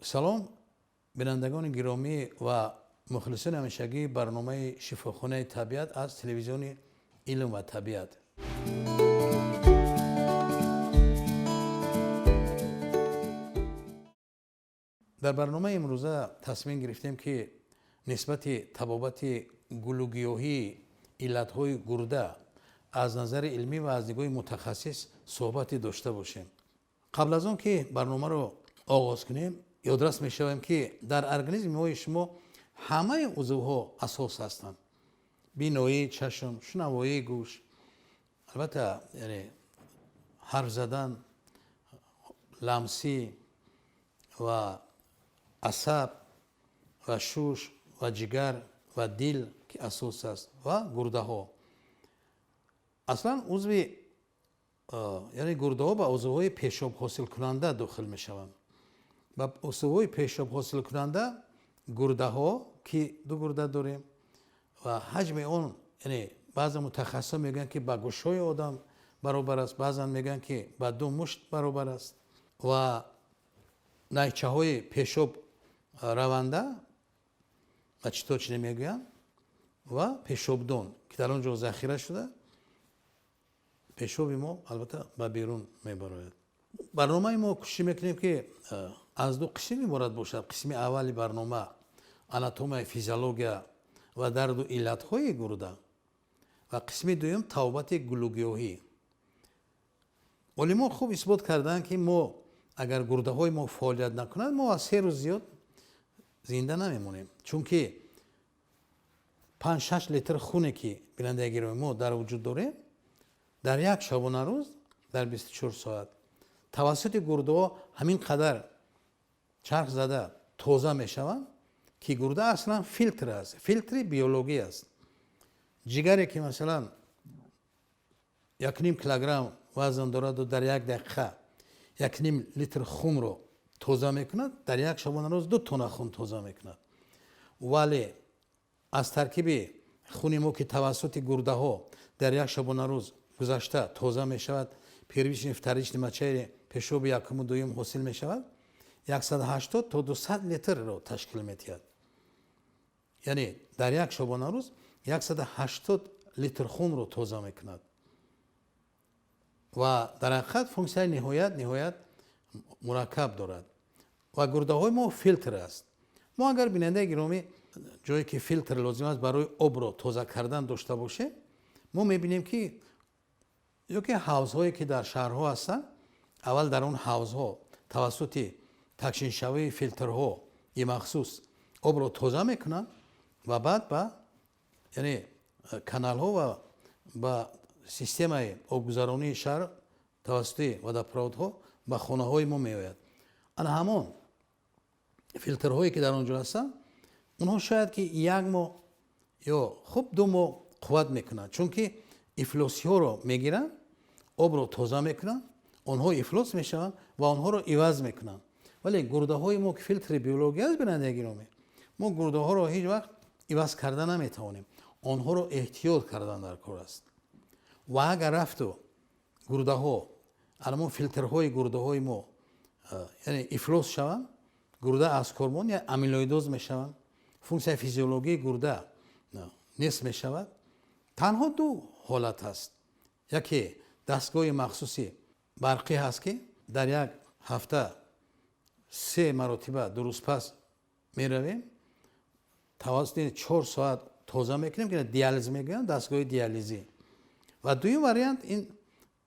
Салом, бинандагони гиромӣ ва мухлисони ҳамешагии барномаи Шифохонаи табиат аз телевизиони Илм ва табиат. Дар барномаи имрӯза тасмим гирифтем, ки нисбати табобати гулугиёҳии иллатҳои гурда аз назари илмӣ ва аз нигоҳи мутахассис суҳбате дошта бошем. Қабл аз он ки барномаро оғоз кунем, ёдрас мешавем, ки дар организми мои шумо ҳамаи узвҳо асос ҳастанд. Биноии чашм, шунавоии гӯш, албатта, яъне ҳарф задан, ламсӣ ва асаб ва шуш ва ҷигар ва дил, ки асос аст, ва гурдаҳо. Аслан узви, яъне гурдаҳо ба узвҳои пешоб ҳосилкунанда дохил мешаванд. Ба узвҳои пешоб ҳосилкунанда гурдаҳо, ки ду гурда дорем, ва ҳаҷми он, яъне баъзе мутахассисон мегӯянд, ки ба гӯшҳои одам баробар аст, баъзан мегӯянд, ки ба ду мушт баробар аст, ва найчаҳои пешоб раванда ба чӣ точно мегӯянд, ва пешобдон, ки дар он ҷо захира шуда, пешоби мо албатта ба берун мебарояд. Барномаи мо кӯшиш мекунем, ки аз ду қисм иборат бошад. Қисми аввали барнома анатомия, физиология ва дарду иллатҳои гурда, ва қисми дуюм табобати гулугиёҳӣ. Олимон хуб исбот карданд, ки мо агар гурдаҳои мо фаъолият накунад, мо аз 3 рӯз зиёд зинда намемонем. Чунки панҷ-шаш литр хуне, ки бинандаи гиромии мо дар вуҷуд дорем, дар як шабонарӯз, дар 24 соат тавассути гурдаҳо ҳамин қадар чарх зада тоза мешаванд, ки гурда аслан филтр аст, филтри биологӣ аст. Ҷигаре, ки масалан як ним килограмм вазн дорад ва дар як дақиқа як ним литр хунро тоза мекунад, дар як шабонарӯз 2 тонна хун тоза мекунад. Вале аз таркиби хуни мо, ки тавассути гурдаҳо дар як шабонарӯз гузашта тоза мешавад, первичный, вторичный мочаи пешоби якуму дуюм ҳосил мешавад, 180 то 200 литрро ташкил медиҳад. Яъне дар як шабонарӯз 180 литр хунро тоза мекунад. Ва дар ҳақиқат функсияи ниҳоят мураккаб дорад. Ва гурдаҳои мо филтр аст. Мо агар бинандаи гиромӣ ҷое ки филтр лозим аст барои обро тоза кардан дошта бошем, мо мебинем, ки ё ки ҳавзҳое, ки дар шаҳрҳо ҳастанд, аввал дар он ҳавзҳо тавассути такшиншавии филтрҳои махсус обро тоза мекунанд ва баъд ба, яъне, каналҳо ва ба системаи обгузаронии шаҳр тавассути водопроводҳо ба хонаҳои мо меояд. Ана ҳамон филтрҳое, ки дар он ҷо ҳастанд, онҳо шояд ки як моҳ ё хуб 2 моҳ қувват мекунанд, чунки ифлосиҳоро мегиранд, обро тоза мекунанд, онҳо ифлос мешаванд ва онҳоро иваз мекунанд. Вале гурдаҳои мо, ки филтри биологӣ аст, бинандаи гиромӣ, мо гурдаҳоро ҳеҷ вақт иваз карда наметавонем. Онҳоро эҳтиёт кардан дар кор аст. Ва агар рафту гурдаҳо, ҳамон филтрҳои гурдаҳои мо, яъне ифлос шаванд, гурда аз кор монд, яъне амилоидоз мешаванд, функсияи физиологии гурда нест мешавад. Танҳо ду ҳолат аст. Яке дастгоҳи махсуси барқӣ ҳаст, ки дар як ҳафта 3 маротиба дурустпас меравем, тавассути 4 соат тоза мекунем, ки диализ мегӯянд, дастгоҳи диализӣ. Ва дуюм вариант ин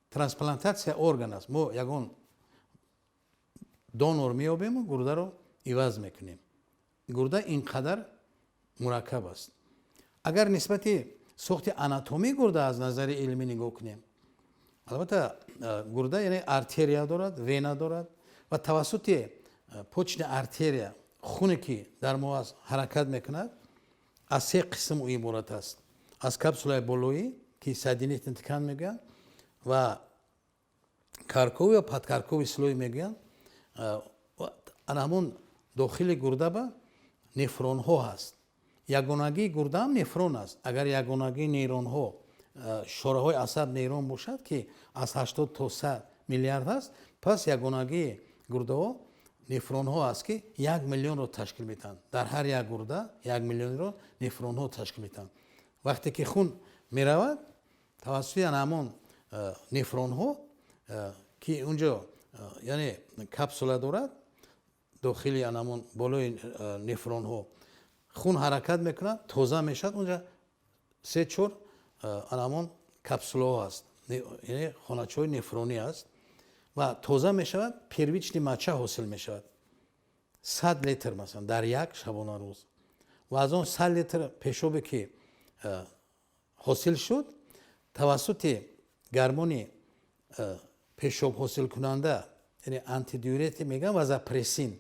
трансплантатсия орган аст. Мо ягон донор меёбем ва гурдаро иваз мекунем. Гурда ин қадар мураккаб аст. Агар нисбати сохти анатомии гурда аз назари илмӣ нигоҳ кунем, албатта, гурда яъне артерия дорад, вена дорад ва тавассути почечная артерия хуне, ки дар мо аст, ҳаракат мекунад, аз 3 қисм ӯ иборат аст. Аз капсулаи болоӣ, ки соединительная ткань мегӯянд, ва корковый ва подкорковый слой мегӯянд. Ана ҳамон дохили гурда ба нефронҳо ҳаст. Ягонагии гурда ҳам нефрон аст. Агар ягонагии нейронҳо, шораҳои асаб нейрон бошад, ки аз 80 то 100 миллиард аст, пас ягонагии гурдаҳо Нефронҳо аст, ки 1 миллионро ташкил медиҳанд. Дар ҳар як гурда 1 миллионро нефронҳо ташкил медиҳанд. Вақте ки хун меравад, тавассути ҳамон нефронҳо, ки унҷо, яъне, капсула дорад, дохили ҳамон болои нефронҳо хун ҳаракат мекунад, тоза мешавад. Унҷа се, чор ҳамон капсулаҳо аст, яъне хоначаҳои нефронӣ аст ва тоза мешавад. Первичный моча ҳосил мешавад, 100 литр, масалан, дар як шабонарӯз. Ва аз он 100 литр пешобе ки ҳосил шуд, тавассути гормони пешоб ҳосилкунанда, яъне антидиуретик мегӯям, вазопрессин,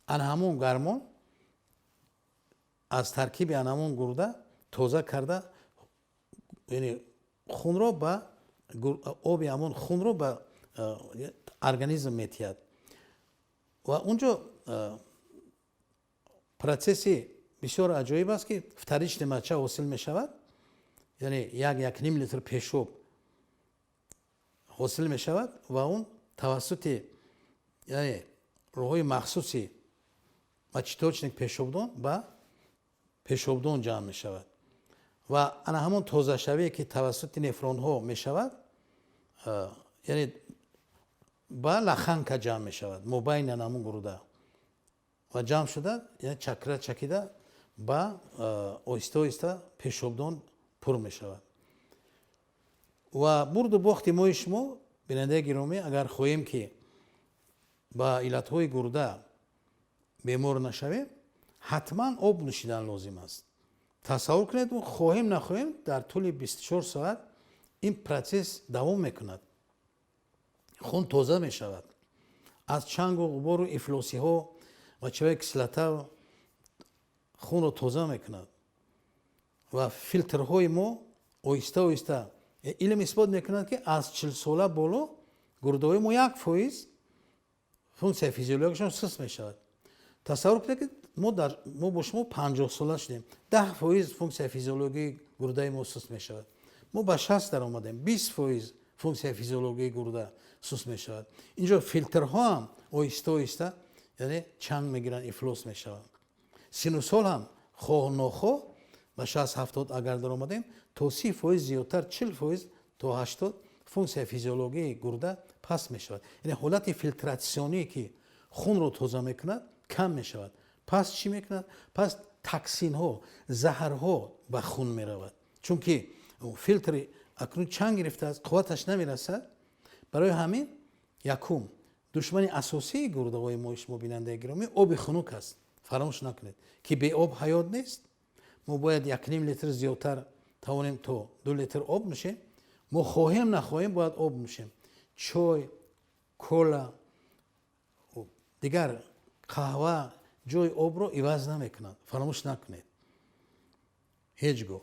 ана ҳамон гормон аз таркиби ана ҳамон гурда тоза карда, яъне хунро ба оби ҳамон хунро ба организм метиҳад. Ва унҷо процесси бисёр аҷоиб аст, ки вторичный моча ҳосил мешавад, яъне як, 1.5 литр пешоб ҳосил мешавад ва он тавассути, яъне, роҳҳои махсуси мочеточник, пешобдон, ба пешобдон ҷамъ мешавад. Ва ана ҳамон тозашавие ки тавассути нефронҳо мешавад, яъне ба лоханка ҷамъ мешавад, мобайни ҳамон гурда, ва ҷамъ шуда, яъне чакра чакида, ба оҳиста оҳиста пешобдон пур мешавад. Ва бурду бохти мои шумо, бинандаи гиромӣ, агар хоҳем, ки ба иллатҳои гурда бемор нашавем, ҳатман об нӯшидан лозим аст. Тасаввур кунед, мо хоҳем нахоҳем, дар тӯли 24 соат ин процесс давом мекунад. Хун тоза мешавад аз чангу ғубору ифлосиҳо ва чиваи кислота, хунро тоза мекунад. Ва филтрҳои мо оҳиста оҳиста, илм исбот мекунад, ки аз 40 сола боло гурдаҳои мо 1% функсияи физиологияшон суст мешавад. Тасаввур кунед, ки мо бо шумо 50 сола шудем, 10% функсияи физиологии гурдаи мо суст мешавад. Мо ба 60 даромадем, 20% функсияи физиологии гурда суст мешавад. Инҷо филтрҳо ҳам оҳиста оҳиста, яъне, чанг мегиранд, ифлос мешаванд. Сину сол ҳам хоҳ нохоҳ ба 60, 70 агар даромадем, то 30% зиёдтар, 40% то 80 функсияи физиологии гурда паст мешавад, яъне ҳолати фильтратсионие, ки хунро тоза мекунад, кам мешавад. Пас чӣ мекунад? Пас токсинҳо, заҳрҳо ба хун меравад, чунки филтри акнун чанг гирифтааст, қувваташ намерасад. Барои ҳамин якум душмани асосии гурдаҳои мо, шумо, бинандаи гиромӣ, оби хунук аст. Фаромӯш накунед, ки бе об ҳаёт нест. Мо бояд 1.5 литр зиёдтар тавонем, то 2 литр об нӯшем. Мо хоҳем нахоҳем бояд об нӯшем. Чой, кола, дигар қаҳва ҷои обро иваз намекунад, фаромӯш накунед ҳеҷ гоҳ.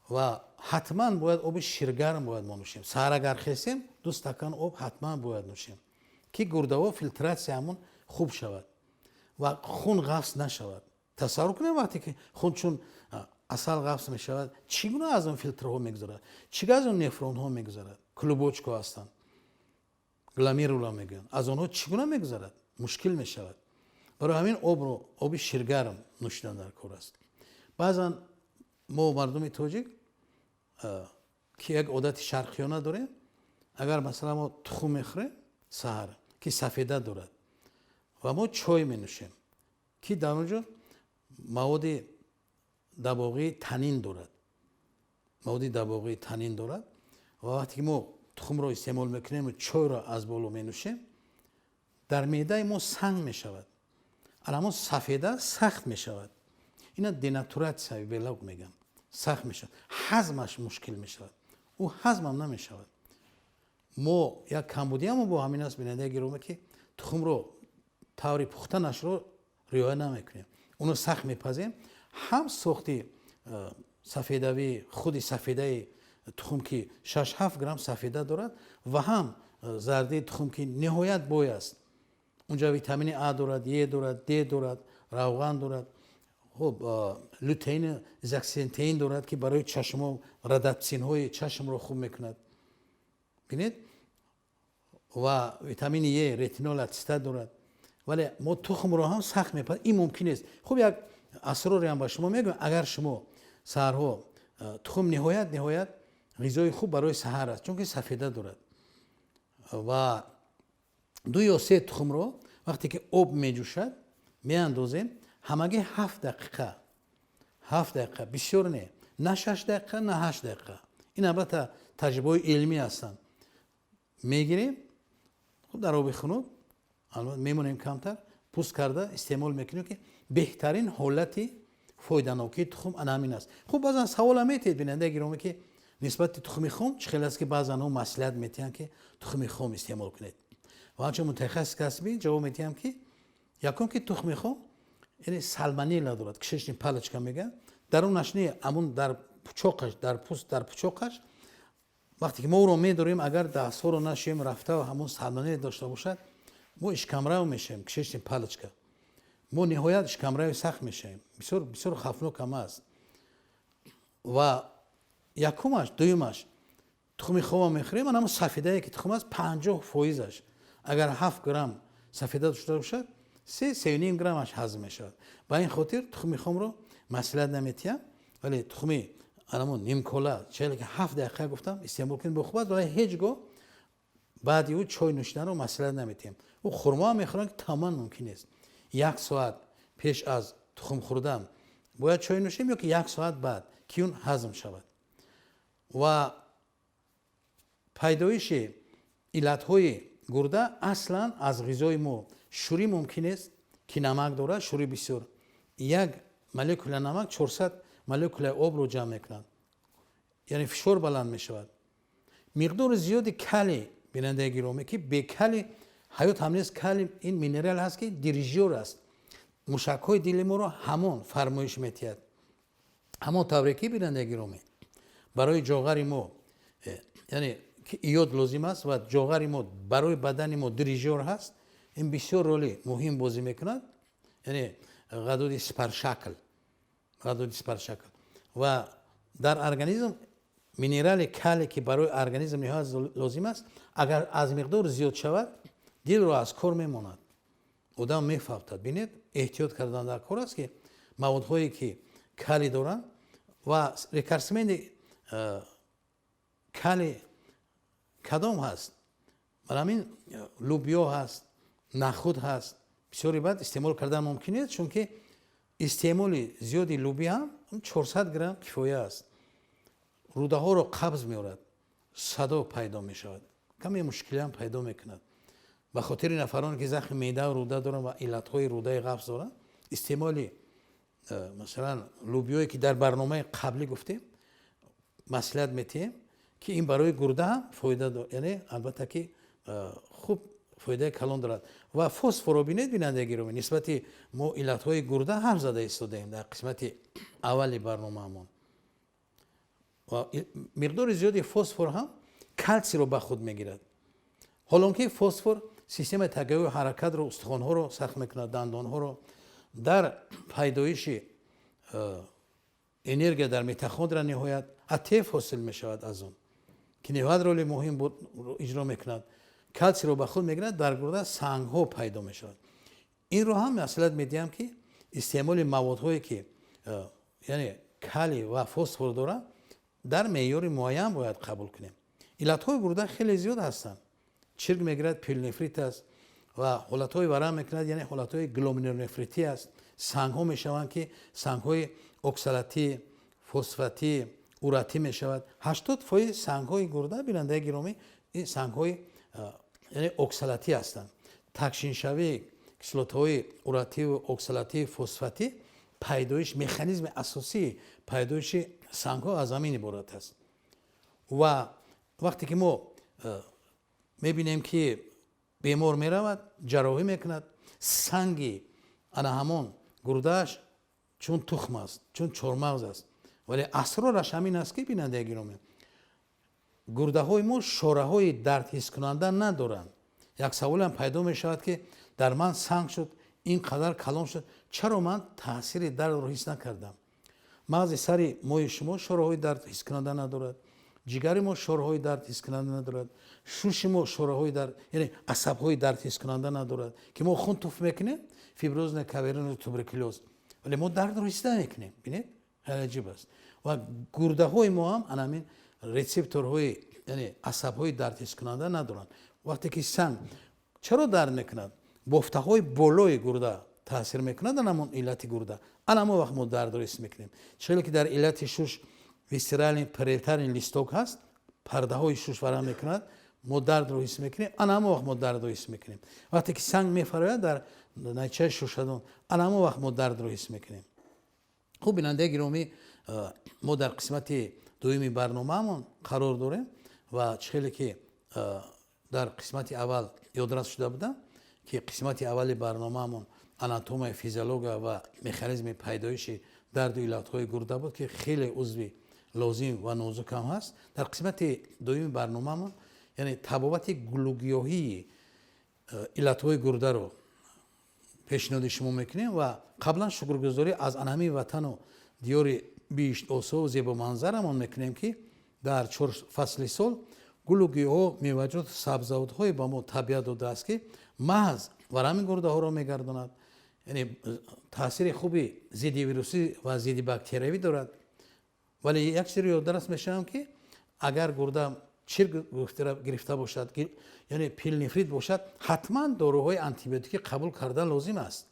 Ва ҳатман бояд оби ширгарм бояд мо нӯшем. Саҳар агар хесем, 2 стакан об ҳатман бояд нӯшем, ки гурдаҳо филтратсия ҳамон хуб шавад ва хун ғафс нашавад. Тасаввур кунем, вақте ки хун чун асал ғафс мешавад, чӣ гуна аз он филтрҳо мегузарад, чӣ гуна аз он нефронҳо мегузарад? Клубочка ҳастанд, гломерула мегӯянд, аз онҳо чӣ гуна мегузарад? Мушкил мешавад. Барои ҳамин обро, оби ширгарм нӯшидан дар кор аст. Баъзан мо, мардуми тоҷик, ки як одати шарқиёна дорем, агар, масалан, мо тухм мехӯрем саҳар, ки сафеда дорад, ва мо чой менӯшем, ки дар он ҷо маводи дабоғии танин дорад, маводи дабоғии танин дорад, ва вақте ки мо тухмро истеъмол мекунем, чойро аз боло менӯшем, дар меъдаи мо санг мешавад, ҳамон сафеда сахт мешавад. Ина денатуратсияи белок мегӯям. Сахт мешавад, ҳазмаш мушкил мешавад, ӯ ҳазмам намешавад. Мо як камбудиямо бо ҳамин аст, бинандаи гиромӣ, ки тухмро таври пухтанашро риоя намекунем, уно сахт мепазем. Ҳам сохти сафедавии худи сафедаи тухм, ки 6-7 грамм сафеда дорад, ва ҳам зардии тухм, ки ниҳоят бой аст, унҷа витамини А дорад, Е дорад, Д дорад, равған дорад, хуб, лютеин, зеаксантин дорад, ки барои чашмо, родопсинҳои чашмро хуб мекунад, бинед, ва витамини Е, ретинол ацетат дорад. Вале мо тухмро ҳам сахт мепазем, ин мумкин нест. Хуб, як асроре ҳам ба шумо мегӯям. Агар шумо саҳарҳо тухм ниҳоят ғизои хуб барои саҳар аст, чунки сафеда дорад, ва 2 ё 3 тухмро вақте ки об меҷӯшад меандозем, ҳамагӣ 7 дақиқа, 7 дақиқа бисёр не, на 6 дақиқа, на 8 дақиқа, ин албатта таҷрибаҳои илмӣ ҳастанд. Мегирем, хуб, дар оби хунук мемонем, камтар пӯст карда истеъмол мекунем, ки беҳтарин ҳолати фоиданокии тухм ана ҳамин аст. Хуб, баъзан савол ҳам метиҳед, бинандаи гиромӣ, ки нисбати тухми хом чӣ хел аст, ки баъзан ҳо маслиҳат метиҳанд, ки тухми хом истеъмол кунед. Ва ҳамчун мутахассис касбӣ ҷавоб метиҳам, ки якум, ки тухми хом, яъне салмонелла дорад, кишечный палочка мегӯянд, дарунаш не, амун дар пучоқаш, дар пӯст, дар пучоқаш. Вақте ки мо ӯро медорем, агар дастҳоро нашӯем, рафта ҳамон салмонелла дошта бошад, мо ишкамрав мешавем, кишечный палочка, мо ниҳоят ишкамрави сахт мешавем, бисёр бисёр хавфнок ҳам аст. Ва якумаш. Дуюмаш, тухми хома мехӯрем, ана ҳамон сафедае ки тухм аст, 50%-аш, агар 7 грамм сафеда дошта бошад, 3, 3,5 граммаш ҳазм мешавад. Ба ин хотир тухми хомро маслиҳат наметиҳам, вале тухми анамон нимкола, челе ки 7 дақиқа гуфтам, истеъмол кунед, хуб аст, вале ҳеҷ гоҳ баъди ӯ чой нӯшиданро маслиҳат наметиҳем. Ӯ хурмо ҳам мехӯранд, ки тамоман мумкин нест. Як соат пеш аз тухм хӯрдан бояд чой нӯшем ё ки як соат баъд, ки он ҳазм шавад. Ва пайдоиши иллатҳои гурда аслан аз ғизои мо. Шӯрӣ мумкин нест, ки намак дорад, шӯрӣ бисёр. Як молекула намак 400 молекулаи обро ҷамъ мекунад, яъне фишор баланд мешавад. Миқдори зиёди калий, бинандаи гиромӣ, ки бе калий ҳаёт ҳам нест. Калий ин минерал ҳаст, ки дирижёр аст, мушакҳои дили моро ҳамон фармоиш метиҳад. Ҳамон тавре ки, бинандаи гиромӣ, барои ҷоғари мо, яъне ки иёд лозим аст ва ҷоғари мо барои бадани мо дирижёр ҳаст, ин бисёр роли муҳим бозӣ мекунад, яъне ғадуди сипаршакл, ғадуди сипаршакл. Ва дар организм минерали калий, ки барои организм ниҳоят лозим аст, агар аз миқдор зиёд шавад, дилро аз кор мемонад, одам мефавтад. Бинед, эҳтиёт кардан дар кор аст, ки маводҳое ки калий доранд ва рекордсмени калий кадом ҳаст? Бар ҳамин лубиё ҳаст, нахуд ҳаст. Бисёри баъд истеъмол кардан мумкин нест, чунки истеъмоли зиёди лубия ҳам 400 грамм кифоя аст, рӯдаҳоро қабз меорад, садо пайдо мешавад, каме мушкилиам пайдо мекунад. Ба хотири нафароне ки захми меъда, рӯда доранд ва иллатҳои рӯдаи ғафз доранд, истеъмоли масалан лубиёе ки дар барномаи қаблӣ гуфтем, маслиҳат метиҳем, ки ин барои гурда ҳам фоида дорад, яъне албатта ки хуб фоидаи калон дорад. Ва фосфорро бинед, бинандаи гиромӣ, нисбати мо иллатҳои гурда ҳарф зада истодаем дар қисмати аввали барномаамон. Ва миқдори зиёди фосфор ҳам калсийро ба худ мегирад, ҳолон ки фосфор системаи тагавию ҳаракатро, устухонҳоро сахт мекунад, дандонҳоро, дар пайдоиши энергия дар митохондрия ниҳоят АТФ ҳосил мешавад аз он, ки ниҳоят роли муҳим иҷро мекунад, калсийро ба худ мегирад, дар гурда сангҳо пайдо мешавад. Инро ҳам маслиҳат медиҳам, ки истеъмоли маводҳое ки яъне калий ва фосфор доранд, дар меъёри муайян бояд қабул кунем. Иллатҳои гурда хеле зиёд ҳастанд. Чирк мегирад, пиелонефрит аст ва ҳолатҳои варам мекунад, яъне ҳолатҳои гломерулонефритӣ аст. Сангҳо мешаванд, ки сангҳои оксалатӣ, фосфатӣ, уратӣ мешавад. 80% сангҳои гурда, бинандаи гиромӣ, ин сангҳои яъне оксалатӣ ҳастанд. Такшиншавии кислотаҳои уративу оксалатӣ, фосфатӣ, пайдоиш, механизми асосии пайдоиши сангҳо аз ҳамин иборат аст. Ва вақте ки мо мебинем, ки бемор меравад, ҷарроҳӣ мекунад, санги ана ҳамон гурдааш чун тухм аст, чун чормағз аст. Вале асрораш ҳамин аст, ки, бинандаи гиромӣ, гурдаҳои мо шораҳои дард ҳисскунанда надоранд. Як саволам пайдо мешавад, ки дар ман санг шуд, ин қадар калон шуд, чаро ман таъсири дардро ҳис накардам? Мағзи сари мои шумо шораҳои дард ҳисскунанда надорад. Ҷигари мо шораҳои дард ҳискунанда надорад, шуши мо шораҳои дард, яъне асабҳои дард ҳискунанда надорад, ки мо хун туф мекунем, фиброзный кавернозный туберкулез, вале мо дардро ҳис намекунем. Бинед, хеле аҷиб аст. Ва гурдаҳои мо ҳам ана ҳамин рецепторҳои, яъне асабҳои дард ҳискунанда надоранд. Вақте ки санг чаро дард мекунад? Бофтаҳои болои гурда таъсир мекунад, ана ҳамон иллати гурда. Ана ҳамон вақт мо дардро ҳис мекунем. Чаро ки дар иллати шуш висцеральный париетальный листок ҳаст, пардаҳои шуш варам мекунад, мо дардро ҳис мекунем, ана ҳамон вақт мо дардро ҳис мекунем. Вақте ки санг мефарояд дар найчаи шушадон, ана ҳамон вақт мо дардро ҳис мекунем. Хуб, бинандаи гиромӣ, мо дар қисмати дуюми барномаамон қарор дорем ва чӣ хеле ки дар қисмати аввал ёдрас шуда будам, ки қисмати аввали барномаамон анатомия, физиология ва механизми пайдоиши дарду иллатҳои гурда буд, ки хеле узви лозим ва нозук ҳам ҳаст. Дар қисмати дуюми барномаамон, яъне табобати гулугиёҳии иллатҳои гурдаро пешниҳоди шумо мекунем ва қаблан шукргузорӣ аз анҳамии ватану диёри биҳиштосову зебоманзарамон мекунем, ки дар 4 фасли сол гулу гиёҳҳо, меваҷот, сабзавотҳое ба мо табиат додааст, ки маҳз варами гурдаҳоро мегардонад, яъне таъсири хуби зидди вирусӣ ва зидди бактериявӣ дорад. Вале як чизро ёддарас мешавам, ки агар гурда чирк гирифта бошад, яъне пиелонефрит бошад, ҳатман доруҳои антибиотикӣ қабул кардан лозим аст.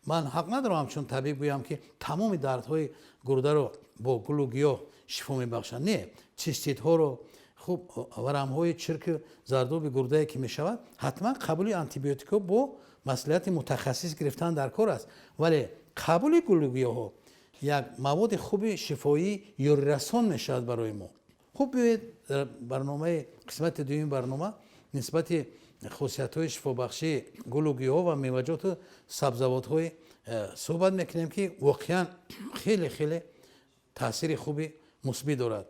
Ман ҳақ надорам ҳамчун табиб гӯям, ки тамоми дардҳои гурдаро бо гулу гиёҳ шифо мебахшанд. Не, циститҳоро, хуб, варамҳои чирки зардоби гурдае ки мешавад, ҳатман қабули антибиотикҳо бо маслиҳати мутахассис гирифтан дар кор аст. Вале қабули гулу гиёҳҳо як маводи хуби шифоӣ ёрирасон мешавад барои мо. Хуб, биёед дар барномаи қисмати дуюми барнома нисбати хусусиятҳои шифобахшии гулу гиёҳ ва меваҷоту сабзавотҳои суҳбат мекунем, ки воқеан хеле хеле таъсири хуби мусбӣ дорад.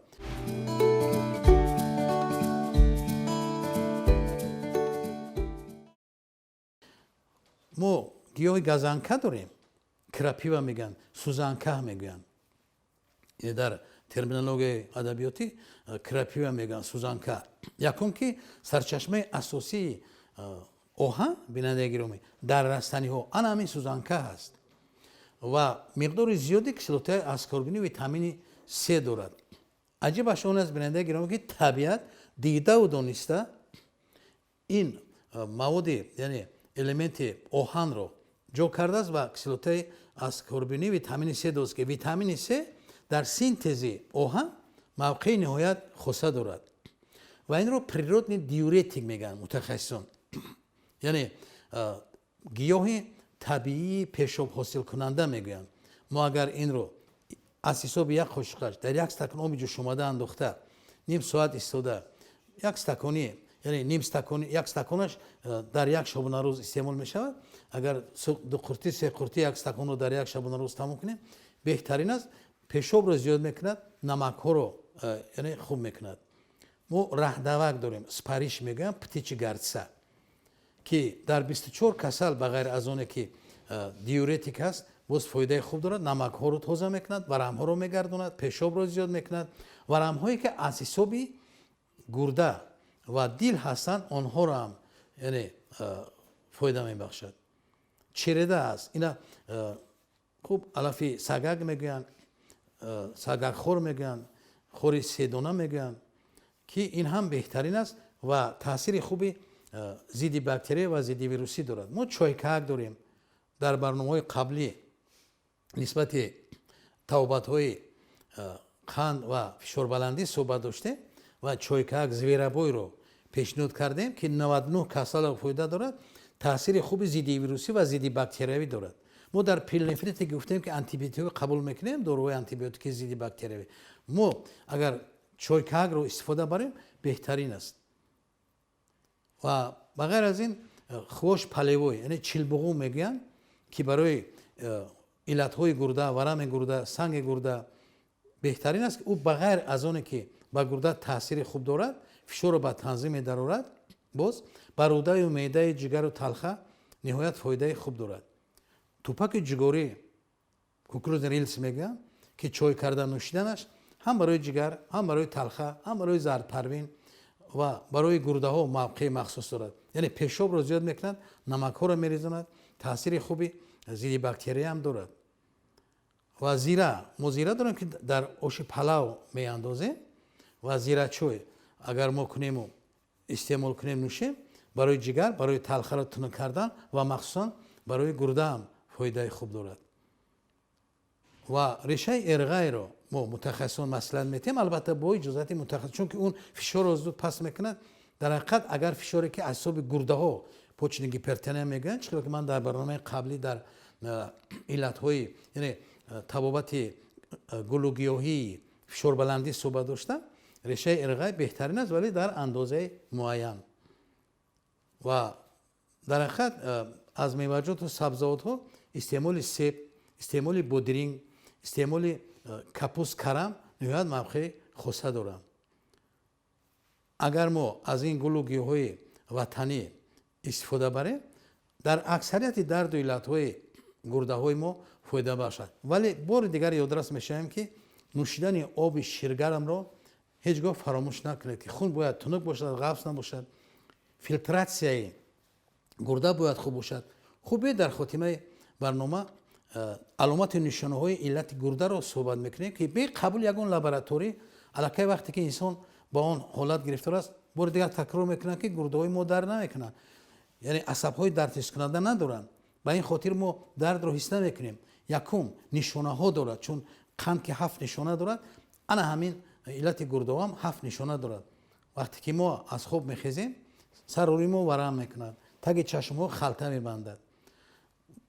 Мо гиёҳи газанка дорем, крапива мегӯянд, сузанка мегӯянд. Дар терминологияи адабиётӣ крапива мегӯянд, сузанка. Якум ки сарчашмаи асосии оҳан, бинандаи гиромӣ, дар растаниҳо ана ҳамин сузанка ҳаст ва миқдори зиёди кислотаи аскорбинӣ витамини С дорад. Аҷибаш он аст, бинандаи гиромӣ, ки табиат дидаву дониста ин маводи, яъне элементи оҳанро ҷо кардааст ва кислотаи аскорбинӣ витамини С дорад, ки витамини С дар синтези оҳан мавқеи ниҳоят хоса дорад ва инро природный диуретик мегӯянд мутахассисон, яъне гиёҳи табиии пешоб ҳосилкунанда мегӯянд. Мо агар инро аз ҳисоби як қошуқаш дар як стакан оби ҷӯшомада андохта, ним соат истода, як стакони, яъне ним стакони, як стаконаш дар як шабонарӯз истеъмол мешавад. Агар ду қуртӣ, се қуртӣ як стаконро дар як шабонарӯз тамом кунем, беҳтарин аст. Пешобро зиёд мекунад, намакҳоро яъне хуб мекунад. Мо раҳдавак дорем, спариш мегӯям, птичи горчица, ки дар 24 касал ба ғайр аз оне ки диуретик аст, боз фоидаи хуб дорад, намакҳоро тоза мекунад, варамҳоро мегардонад, пешобро зиёд мекунад. Варамҳое ки аз ҳисоби гурда ва дил ҳастанд, онҳоро ҳам яъне фоида мебахшад. Череда аст, ина хуб алафи сагак мегӯянд, сагакхор мегӯянд, хори седона мегӯянд, ки ин ҳам беҳтарин аст ва таъсири хуби зидди бактерия ва зидди вирусӣ дорад. Мо чойкаак дорем. Дар барномаҳои қаблӣ нисбати табобатҳои қанд ва фишорбаландӣ суҳбат доштем ва чойкаак зверобойро пешниҳод кардем, ки 99 касалро фоида дорад, таъсири хуби зидди вирусӣ ва зидди бактериявӣ дорад. Мо дар пиелонефрите гуфтем, ки антибиотик қабул мекунем, доруҳои антибиотики зидди бактериявӣ. Мо агар чойкаакро истифода барем, беҳтарин аст. Ва ба ғайр аз ин хвощ полевой, яъне чилбуғу мегӯянд, ки барои иллатҳои гурда, варами гурда, санги гурда беҳтарин аст. Ӯ ба ғайр аз оне ки ба гурда таъсири хуб дорад, фишорро ба танзим медарорад, боз ба рӯдаю меъдаи ҷигару талха ниҳоят фоидаи хуб дорад. Тупаки ҷигорӣ, кукурузный рельс мегӯянд, ки чой карда нӯшиданаш Ҳам барои ҷигар, ҳам барои талха, ҳам барои зардпарвин ва барои гурдаҳо мавқеи махсус дорад. Яъне пешобро зиёд мекунад, намакҳоро мерезонад, таъсири хуби зидди бактерия ҳам дорад. Ва зира, мо зира дорем, ки дар оши палав меандозем ва зирачой агар мо кунему истеъмол кунем, нӯшем, барои ҷигар, барои талхаро тунук кардан ва махсусан барои гурда ҳам фоидаи хуб дорад. Ва решаи эрғайро мо мутахассисон маслиҳат медиҳем, албатта бо иҷозати мутахассис, чунки он фишорро зуд паст мекунад. Дар ҳақиқат агар фишоре ки аз ҳисоби гурдаҳо, почечный гипертония мегӯянд, чунки ман дар барномаи қаблӣ дар иллатҳои, яъне табобати гулугиёҳии фишорбаландӣ суҳбат доштам, решаи эрғай беҳтарин аст, вале дар андозаи муайян. Ва дар ҳақиқат аз меваҷоту сабзавотҳо истеъмоли себ, истеъмоли бодиринг, истеъмоли капуст, карам ниҳоят мавқеи хоса доранд. Агар мо аз ин гулу гиёҳҳои ватанӣ истифода барем, дар аксарияти дарду иллатҳои гурдаҳои мо фоида бахшад. Вале бори дигар ёдрас мешавем, ки нӯшидани оби ширгарамро ҳеҷ гоҳ фаромӯш накунед, ки хун бояд тунук бошад, ғафс набошад, филтратсияи гурда бояд хуб бошад. Хубе дар хотимаи барнома аломати нишонаҳои иллати гурдаро суҳбат мекунем, ки бе қабул ягон лаборатория аллакай вақте ки инсон ба он ҳолат гирифтор аст, бори дигар такрор мекунад, ки гурдаҳои мо дард намекунанд, яъне асабҳои дардҳискунанда надоранд. Ба ин хотир мо дардро ҳис намекунем. Якум нишонаҳо дорад, чун қанд ки 7 нишона дорад, ана ҳамин иллати гурдаҳо ҳам 7 нишона дорад. Вақте ки мо аз хоб мехезем, сару рӯи мо варам мекунад, таги чашмҳо халта мебандад,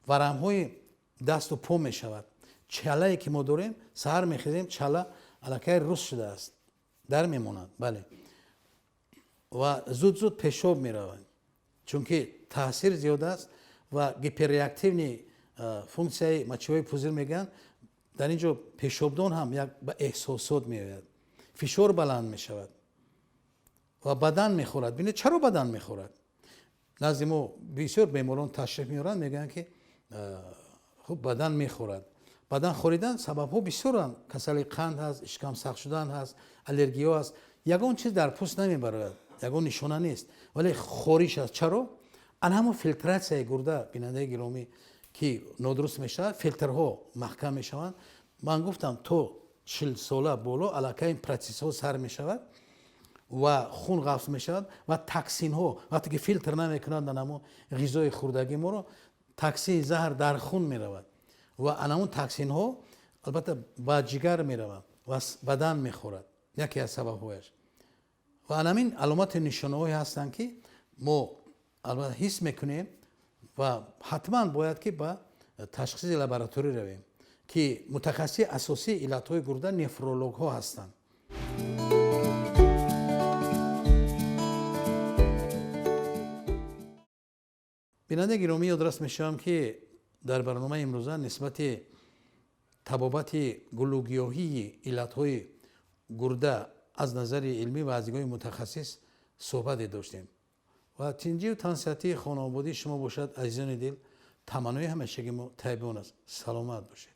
варамҳои дасту по мешавад. Чалае ки мо дорем, саҳар мехезем, чала аллакай рӯз шудааст, дар мемонад, бале. Ва зуд-зуд пешоб меравад, чунки таъсир зиёд аст ва гиперреактивни функсияи мочевой пузырь мегӯянд. Дар ин ҷо пешобдон ҳам як ба эҳсосот меояд, фишор баланд мешавад ва бадан мехӯрад. Бинед, чаро бадан мехӯрад? Назди мо бисёр беморон ташриф меоранд, мегӯянд ки хуб бадан мехӯрад. Бадан хӯридан сабабҳо бисёранд. Касали қанд ҳаст, ишкам сахт шудан ҳаст, аллергиё ҳаст. Ягон чиз дар пӯст намебарояд, ягон нишона нест, вале хориш аст. Чаро? Ан ҳамон филтратсияи гурда, бинандаи гиромӣ, ки нодуруст мешавад, филтрҳо маҳкам мешаванд. Ман гуфтам, то 40 сола боло аллакай ин протсессҳо сар мешавад ва хун ғафс мешавад ва токсинҳо вақте ки филтр намекунанд, ан ҳамон ғизои хӯрдагии моро, токсини заҳр дар хун меравад ва ан ҳамон токсинҳо албатта ба ҷигар мераванд ва бадан мехӯрад. Яке аз сабабҳояш. Ва ан ҳамин аломати нишонаҳое ҳастанд, ки мо албатта ҳис мекунем ва ҳатман бояд ки ба ташхиси лабораторӣ равем, ки мутахассиси асосии иллатҳои гурда нефрологҳо ҳастанд. Бинандаи гиромӣ, ёдрас мешавам, ки дар барномаи имрӯза нисбати табобати гулугиёҳии иллатҳои гурда аз назари илмӣ ва аз нигоҳи мутахассис суҳбате доштем. Ва тинҷию тансиҳатии хонаводии шумо бошад, азизони дил, таманнои ҳамешагии мо тайбон аст. Саломат бошед.